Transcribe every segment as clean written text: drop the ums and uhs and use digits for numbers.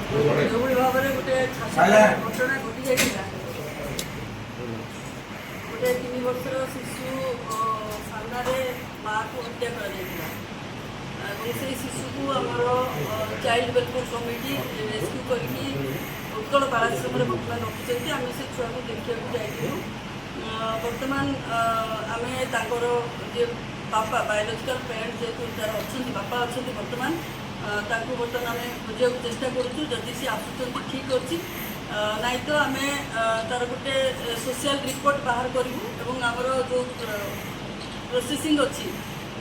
ଯେଉଁଭଳି ଭାବରେ ଗୋଟେ ଛାତି ଘଟଣା ଘଟି ଯାଇଥିଲା, ଗୋଟେ 3 ବର୍ଷର ଶିଶୁ ସାମ୍ନାରେ ମାଆକୁ ହତ୍ୟା କରାଯାଇଥିଲା ଏବଂ ସେଇ ଶିଶୁକୁ ଆମର ଚାଇଲ୍ଡ ୱେଲଫେୟାର କମିଟି ରେସ୍କ୍ୟୁ କରିକି ଉତ୍କଳ ବାଳାଶ୍ରମରେ ବର୍ତ୍ତମାନ ରଖିଛନ୍ତି। ଆମେ ସେ ଛୁଆକୁ ଦେଖିବାକୁ ଯାଇଥିଲୁ। ବର୍ତ୍ତମାନ ଆମେ ତାଙ୍କର ଯେ ବାପା, ବାୟୋଲୋଜିକାଲ ପ୍ୟାରେଣ୍ଟ ଯେହେତୁ ତାର ଅଛନ୍ତି, ବାପା ଅଛନ୍ତି ବର୍ତ୍ତମାନ, ତାଙ୍କୁ ବର୍ତ୍ତମାନ ଆମେ ଖୋଜିବାକୁ ଚେଷ୍ଟା କରୁଛୁ। ଯଦି ସେ ଆସୁଛନ୍ତି, ଠିକ୍ ଅଛି, ନାଇଁ ତ ଆମେ ତାର ଗୋଟେ ସୋସିଆଲ ରିପୋର୍ଟ ବାହାର କରିବୁ ଏବଂ ଆମର ଯେଉଁ ପ୍ରୋସେସିଂ ଅଛି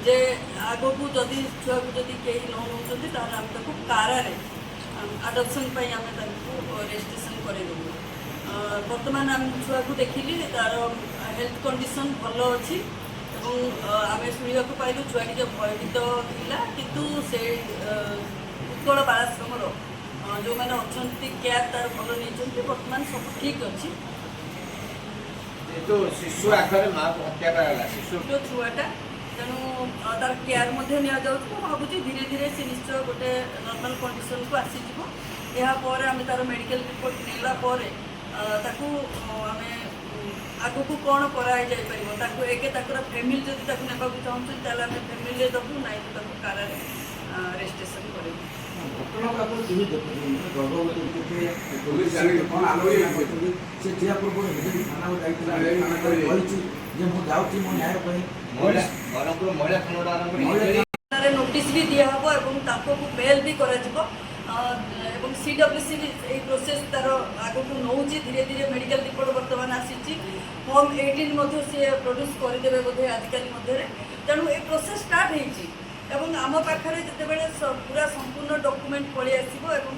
ଯେ ଆଗକୁ ଯଦି ଛୁଆକୁ ଯଦି କେହି ନ ନେଉଛନ୍ତି, ତାହେଲେ ଆମେ ତାକୁ କାରାରେ ଆଡପ୍ସନ୍ ପାଇଁ ଆମେ ତାକୁ ରେଜିଷ୍ଟ୍ରେସନ୍ କରାଇଦେବୁ। ବର୍ତ୍ତମାନ ଆମେ ଛୁଆକୁ ଦେଖିଲି, ତାର ହେଲ୍ଥ କଣ୍ଡିସନ୍ ଭଲ ଅଛି ଏବଂ ଆମେ ଶୁଣିବାକୁ ପାଇଲୁ ଛୁଆ ଟିକେ ଭୟଭୀତ ଥିଲା, କିନ୍ତୁ ସେ ଉତ୍କଳ ବାଳାଶ୍ରମର ଯେଉଁମାନେ ଅଛନ୍ତି, କେୟାର ତାର ଭଲ ନେଇଛନ୍ତି। ବର୍ତ୍ତମାନ ସବୁ ଠିକ୍ ଅଛି। ଯେହେତୁ ଶିଶୁ ଆଗରେ ମାଆକୁ ହତ୍ୟା କରାଗଲା, ଶିଶୁ ଛୋଟ ଛୁଆଟା, ତେଣୁ ତାର କେୟାର ମଧ୍ୟ ନିଆଯାଉଛି। ମୁଁ ଭାବୁଛି ଧୀରେ ଧୀରେ ସେ ନିଶ୍ଚୟ ଗୋଟେ ନର୍ମାଲ କଣ୍ଡିସନକୁ ଆସିଯିବ। ଏହାପରେ ଆମେ ତାର ମେଡ଼ିକାଲ ରିପୋର୍ଟ ନେଲା ପରେ ତାକୁ ଆମେ ଆଗକୁ କ'ଣ କରାଯାଇପାରିବ, ତାକୁ ଏକ ତାଙ୍କର ଫ୍ୟାମିଲି ଯଦି ତାକୁ ନେବାକୁ ଚାହୁଁଛନ୍ତି, ତାହେଲେ ଆମେ ଫ୍ୟାମିଲିରେ ଦେବୁ, ନାହିଁ ତ ତାକୁ କାରାରେ ରେଜିଷ୍ଟ୍ରେସନ କରିବୁ। ଘଟଣାକୁ ଆପଣ କେମିତି ଦେଖୁଛନ୍ତି? ମାନେ ଗର୍ଭବତୀ କେତେ କ'ଣ ଆଲୋଚନା କରୁଛନ୍ତି? ସେ ଯିବା ପୂର୍ବରୁ ନିଜେ ଥାନାକୁ ଯାଇଥିଲା, ଥାନାକୁ କହିଛି ଯେ ମୁଁ ଯାଉଛି ମୋ ନ୍ୟାୟ ପାଇଁ। ମହିଳା ବ୍ରହ୍ମପୁର ମହିଳା ଥାନାରୁ ଆରମ୍ଭ କରି ମହିଳା ଥାନାରେ ନୋଟିସ୍ ବି ଦିଆହେବ ଏବଂ ତାଙ୍କୁ ବେଲ୍ ବି କରାଯିବ ଏବଂ ସିଡବ୍ଲ୍ୟୁସି ବି ଏଇ ପ୍ରୋସେସ୍ ତାର ଆଗକୁ ନେଉଛି ଧୀରେ ଧୀରେ। ମେଡ଼ିକାଲ ରିପୋର୍ଟ ବର୍ତ୍ତମାନ ଆସିଛି, ଫର୍ମ 18 ମଧ୍ୟ ସିଏ ପ୍ରଡ୍ୟୁସ୍ କରିଦେବେ ବୋଧେ ଆଜିକାଲି ମଧ୍ୟରେ। ତେଣୁ ଏ ପ୍ରୋସେସ୍ ଷ୍ଟାର୍ଟ ହେଇଛି ଏବଂ ଆମ ପାଖରେ ଯେତେବେଳେ ପୁରା ସମ୍ପୂର୍ଣ୍ଣ ଡକୁମେଣ୍ଟ ପଳେଇ ଆସିବ ଏବଂ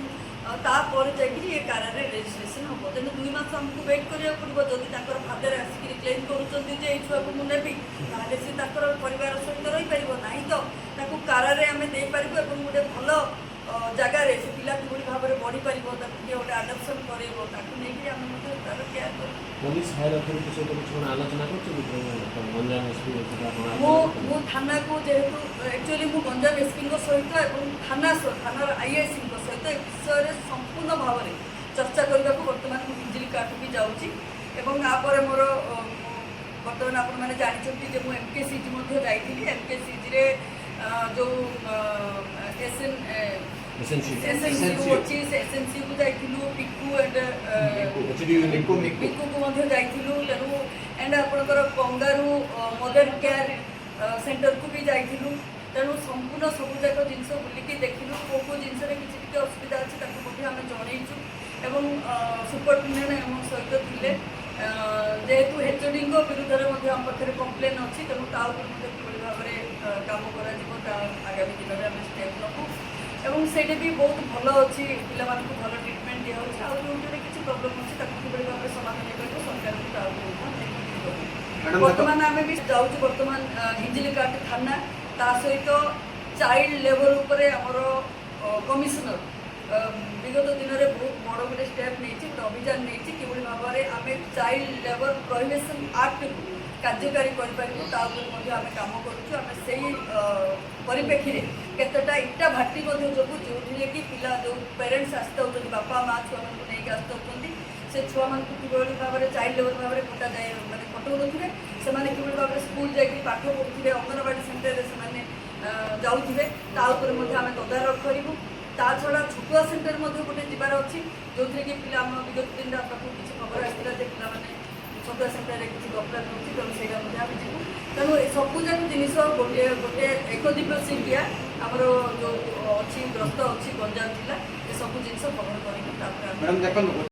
ତାପରେ ଯାଇକିରି ଏ କାରାରେ ରେଜିଷ୍ଟ୍ରେସନ ହେବ। ତେଣୁ 2 ମାସ ଆମକୁ ୱେଟ୍ କରିବାକୁ ପଡ଼ିବ। ଯଦି ତାଙ୍କର ଫାଦର ଆସିକିରି କ୍ଲେମ୍ କରୁଛନ୍ତି ଯେ ଏଇ ଛୁଆକୁ ମୁଁ ନେବି, ତାହେଲେ ସେ ତାଙ୍କର ପରିବାର ସହିତ ରହିପାରିବ, ନାହିଁ ତ ତାକୁ କାରାରେ ଆମେ ଦେଇପାରିବୁ ଏବଂ ଗୋଟେ ଭଲ ଜାଗାରେ ସେ ପିଲା କିଭଳି ଭାବରେ ବଢ଼ିପାରିବ, ତାକୁ କିଏ ଗୋଟେ ଆଡପ୍ସନ୍ କରେଇବ, ତାକୁ ନେଇକିରି ଆମେ ମଧ୍ୟ ତାର କେୟାର କରିବୁ। ପୋଲିସ ହାୟର ଅଥରିଟି ସହିତ କିଛି କ'ଣ ଆଲୋଚନା କରୁଛନ୍ତି ଗଞ୍ଜାମ ଏସ୍ପି ସହିତ ଆପଣ? ମୁଁ ମୁଁ ଥାନାକୁ ଯେହେତୁ ଆକ୍ଚୁଆଲି ମୁଁ ଗଞ୍ଜାମ ଏସ୍ପିଙ୍କ ସହିତ ଏବଂ ଥାନାର ଆଇଆଇସିଙ୍କ ସହିତ ଏ ବିଷୟରେ ସମ୍ପୂର୍ଣ୍ଣ ଭାବରେ ଚର୍ଚ୍ଚା କରିବାକୁ ବର୍ତ୍ତମାନ ମୁଁ ହିଞ୍ଜିଳିକାଟୁ ବି ଯାଉଛି ଏବଂ ତାପରେ ମୋର ମୁଁ ବର୍ତ୍ତମାନ ଆପଣମାନେ ଜାଣିଛନ୍ତି ଯେ ମୁଁ ଏମ୍ କେ ସି ଜି ମଧ୍ୟ ଯାଇଥିଲି। ଏମ୍ କେ ସି ଜିରେ ଯେଉଁ S N SNC. S N C ଅଛି, ସେ ଏସ୍ ଏନ୍ ସିକୁ ଯାଇଥିଲୁ, ପିକୁ ଆଣ୍ଡ ଏଚ୍ ଡି। ମିକୁ, ମିକୁ। ପିକୁକୁ ମଧ୍ୟ ଯାଇଥିଲୁ। ତେଣୁ ଆଣ୍ଡ ଆପଣଙ୍କର କଙ୍ଗାରୁ ମଦର କେୟାର ସେଣ୍ଟରକୁ ବି ଯାଇଥିଲୁ। ତେଣୁ ସମ୍ପୂର୍ଣ୍ଣ ସବୁଯାକ ଜିନିଷ ବୁଲିକି ଦେଖିଲୁ। କେଉଁ କେଉଁ ଜିନିଷରେ କିଛି ଟିକେ ଅସୁବିଧା ଅଛି, ତାକୁ ମଧ୍ୟ ଆମେ ଜଣେଇଛୁ ଏବଂ ସୁପରିଟେଣ୍ଡେଣ୍ଟ ଆମ ସହିତ ଥିଲେ। ଯେହେତୁ ଏଚଓଡିଙ୍କ ବିରୁଦ୍ଧରେ ମଧ୍ୟ ଆମ ପାଖରେ କମ୍ପ୍ଲେନ୍ ଅଛି, ତେଣୁ ତା ଉପରେ ମଧ୍ୟ କିଭଳି ଭାବରେ କାମ କରାଯିବ, ତା ଆଗାମୀ ଦିନରେ ଆମେ ଷ୍ଟେପ୍ ନେବୁ ଏବଂ ସେଇଟା ବି ବହୁତ ଭଲ ଅଛି, ପିଲାମାନଙ୍କୁ ଭଲ ଟ୍ରିଟମେଣ୍ଟ ଦିଆହେଉଛି। ଆଉ ଯେଉଁଥିରେ କିଛି ପ୍ରୋବ୍ଲେମ୍ ଅଛି, ତାକୁ କିଭଳି ଭାବରେ ସମାଧାନ ହେଇପାରିବ, ସରକାରଙ୍କୁ ତା ଉପରେ ମଧ୍ୟ ଆମେ ଦେବୁ। ମ୍ୟାଡ଼ାମ, ବର୍ତ୍ତମାନ ଆମେ ବି ଯାଉଛୁ ବର୍ତ୍ତମାନ ହିଞ୍ଜିଳିକାଟ ଥାନା। ତା ସହିତ ଚାଇଲ୍ଡ ଲେବର ଉପରେ ଆମର କମିଶନର ବିଗତ ଦିନରେ ବହୁତ ବଡ଼ ଗୋଟେ ଷ୍ଟେପ୍ ନେଇଛି, ଗୋଟେ ଅଭିଯାନ ନେଇଛି। କିଭଳି ଭାବରେ ଆମେ ଚାଇଲ୍ଡ ଲେବର ପ୍ରୋହିବିସନ୍ ଆକ୍ଟକୁ କାର୍ଯ୍ୟକାରୀ କରିପାରିବୁ, ତା ଉପରେ ମଧ୍ୟ ଆମେ କାମ କରୁଛୁ। ଆମେ ସେଇ ପରିପ୍ରେକ୍ଷୀରେ କେତେଟା ଇଟା ଭାଟି ମଧ୍ୟ ଯୋଗୁଁ, ଯେଉଁଥିରେ କି ପିଲା ଯେଉଁ ପ୍ୟାରେଣ୍ଟସ୍ ଆସିଥାଉଛନ୍ତି, ବାପା ମା ଛୁଆମାନଙ୍କୁ ନେଇକି ଆସିଥାଉଛନ୍ତି, ସେ ଛୁଆମାନଙ୍କୁ କିଭଳି ଭାବରେ ଚାଇଲ୍ଡ ଲେବର ଭାବରେ ଖଟାଯାଏ, ମାନେ ଖଟଉନଥିବେ, ସେମାନେ କିଭଳି ଭାବରେ ସ୍କୁଲ ଯାଇକି ପାଠ ପଢ଼ୁଥିବେ, ଅଙ୍ଗନବାଡ଼ି ସେଣ୍ଟରରେ ସେମାନେ ଯାଉଥିବେ, ତା ଉପରେ ମଧ୍ୟ ଆମେ ତଦାରଖ କରିବୁ। ତା ଛଡ଼ା ଛତୁଆ ସେଣ୍ଟର ମଧ୍ୟ ଗୋଟେ ଯିବାର ଅଛି, ଯେଉଁଥିରେ କି ପିଲା ଆମ ବିଗତ ଦିନରେ ଆମ ପାଖକୁ କିଛି ଖବର ଆସିଥିଲା ଯେ ପିଲାମାନେ ଛତୁଆ ସେଣ୍ଟରରେ କିଛି ଗପଲା ହେଉଛି। ତେଣୁ ସେଇଟା ମଧ୍ୟ ଆମେ ଯିବୁ। ତେଣୁ ଏ ସବୁ ଯାକ ଜିନିଷ ଗୋଟିଏ ଗୋଟେ ଏକ ଦିବସିକିଆ ଆମର ଯେଉଁ ଅଛି ଗ୍ରସ୍ତ ଅଛି ଗଞ୍ଜାମ ଜିଲ୍ଲା, ଏସବୁ ଜିନିଷ କଭର କରିକି ତାପରେ ଆମେ ମ୍ୟାଡ଼ାମ, ଦେଖନ୍ତୁ।